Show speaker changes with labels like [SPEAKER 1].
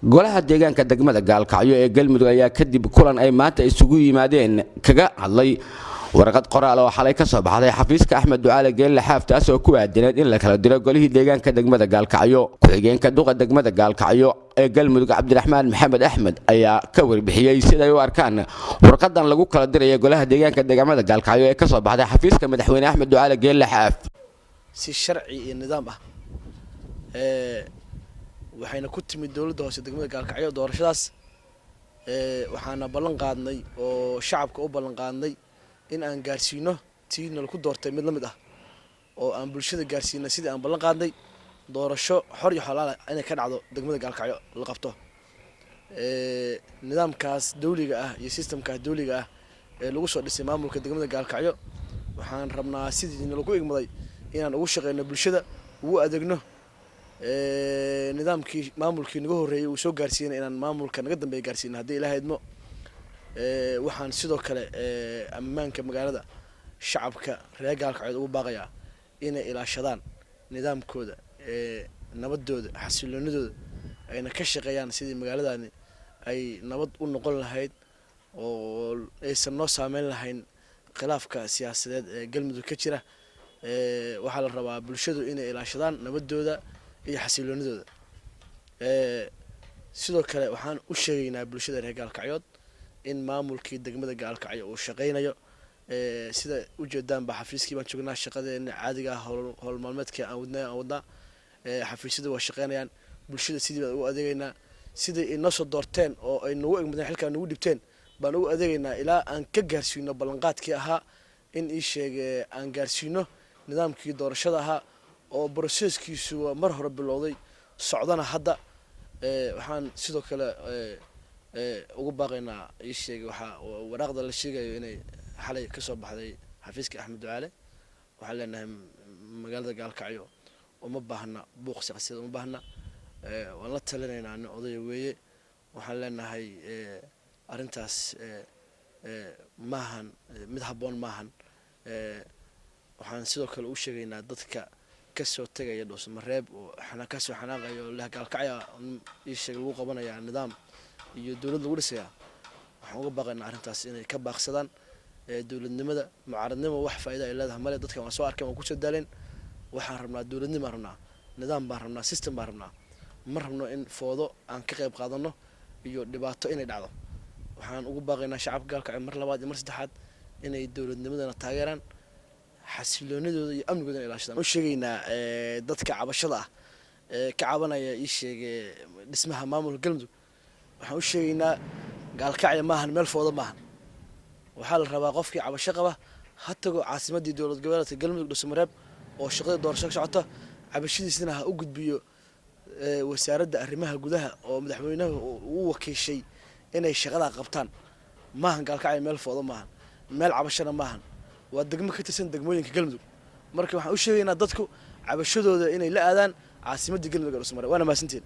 [SPEAKER 1] Golaha deegaanka degmada Gaalkacyo ee Galmudug ayaa kadib kulan ay maanta isugu yimaadeen kaga hadlay warqad qoraal oo xalay ka soo baxday xafiiska Axmed Ducaale Geelle Xaaf, taas oo ku aadineed in la kala diro golihii deegaanka degmada Gaalkacyo. Ku-xigeenka duqa degmada Gaalkacyo ee Galmudug, Cabdiraxmaan Maxamed Axmed, ayaa ka warbixiyey siday u arkaan warqadan lagu kala diraya golaha deegaanka degmada Gaalkacyo ee kasoo baxday xafiiska madaxweyne Axmed Ducaale Geelle Xaaf.
[SPEAKER 2] Si sharci iyo nidaam ah waxayna ku timid dowladda hoose degmada Gaalkacyo doorashadaas. Waxaana ballan qaadnay oo shacabka u ballan qaadnay in aan gaarsiino tii nalaku doortay mid la mid ah, oo aan bulshada gaarsiino sidii aan ballan qaadnay, doorasho xor iyo xolaala inay ka dhacdo degmada Gaalkacyo la qabto. Nidaamkaas dawliga ah iyo systemkaas dawliga ah ee lagu soo dhisay maamulka degmada Gaalkacyo, waxaan rabnaa sidii nalagu igmaday inaan ugu shaqeyno, bulshada ugu adeegno. Nidaamkii maamulkii naga horreeyay uu soo gaarsiinay inaan maamulka naga dambeeya gaarsiino, haddii Ilaah idmo. Waxaan sidoo kale ammaanka magaalada shacabka reer Gaalkacyood ugu baaqayaa inay ilaashadaan nidaamkooda, nabadooda, xasiloonidooda, ayna ka shaqeeyaan sidii magaaladani ay nabad u noqon lahayd oo aysan noo saameyn lahayn khilaafka siyaasadeed ee Galmudug ka jira. Waxaa la rabaa bulshadu inay ilaashadaan nabadooda iyo xasiloonidooda. Sidoo kale waxaan u sheegaynaa bulshada reer Gaalkacyood in maamulkii degmada Gaalkacyo uu shaqeynayo. Sida ujeedaan ba xafiiskii baan joognaa, shaqadeena caadiga ah, howl maalmeedka aan wadnay aan wadnaa. Xafiisyada waa shaqeynayaan, bulshada sidii baan ugu adeegaynaa. Sidai ay noo soo doorteen oo ay nagu egmadeen, xilkaa nagu dhibteen baan ugu adeegaynaa ilaa aan ka gaarsiino ballanqaadkii ahaa in ii sheege aan gaarsiino nidaamkii doorashada ahaa oo processkiisu waa mar hore bilowday, socdana hadda. Waxaan sidoo kale ugu baaqaynaa, ii sheegay, waxaa waraaqda la sheegayo inay xalay kasoo baxday xafiiska Axmed Ducaale. Waxaan leenahay magaalada Gaalkacyo uma baahna buuq siyaasadeed, uma baahna. Waan la talinaynaa, nin odaya weeye. Waxaan leenahay arrintaas maahan mid habboon, maahan. Waxaan sidoo kale u sheegaynaa dadka kasoo tegaya Dhuusamareeb oo kasoo xanaaqaya oo leh Gaalkacya ii sheeg lagu qabanayaa nidaam iyo dowlad lagu dhisayaa, waxaan uga baaqaynaa arrintaas inay ka baaqsadaan. Dowladnimada mucaaradnimo wax faa'iida ay leedahay male. Dadkan waan soo arkeen, waan kusoo daaleen. Waxaan rabnaa dowladnimo, rabnaa nidaam baan rabnaa, system baan rabnaa. Ma rabno in foodo aan ka qayb qaadano iyo dhibaato inay dhacdo. Waxaan ugu baaqaynaa shacabka Gaalkacyo mar labaad iyo mar saddexaad inay dowladnimadana taageeraan, xasiloonidooda iyo amnigoodana ilaashadaan. U sheegaynaa dadka cabashada ah ee ka cabanaya, ii sheege, dhismaha maamulka Galmudug, waxaan u sheegaynaa Gaalkacyo maahan meel foodo maahan. Waxaa la rabaa qofkii cabasho qaba ha tago caasimadii dowlad goboleedka Galmudug, Dhuusamareeb, oo shaqadii doorasho ka socota, cabashadiisna ha u gudbiyo wasaaradda arrimaha gudaha oo madaxweynaha uu wakiishay inay shaqadaa qabtaan. Maahan Gaalkacyo meel foodo, maahan meel cabashana, maahan. Waa degmo ka tirsan degmooyinka Galmudug. Marka waxaan u sheegaynaa dadku cabashadooda inay la aadaan caasimadii Galmudug ee Dhuusamareeb. Waana mahadsantiin.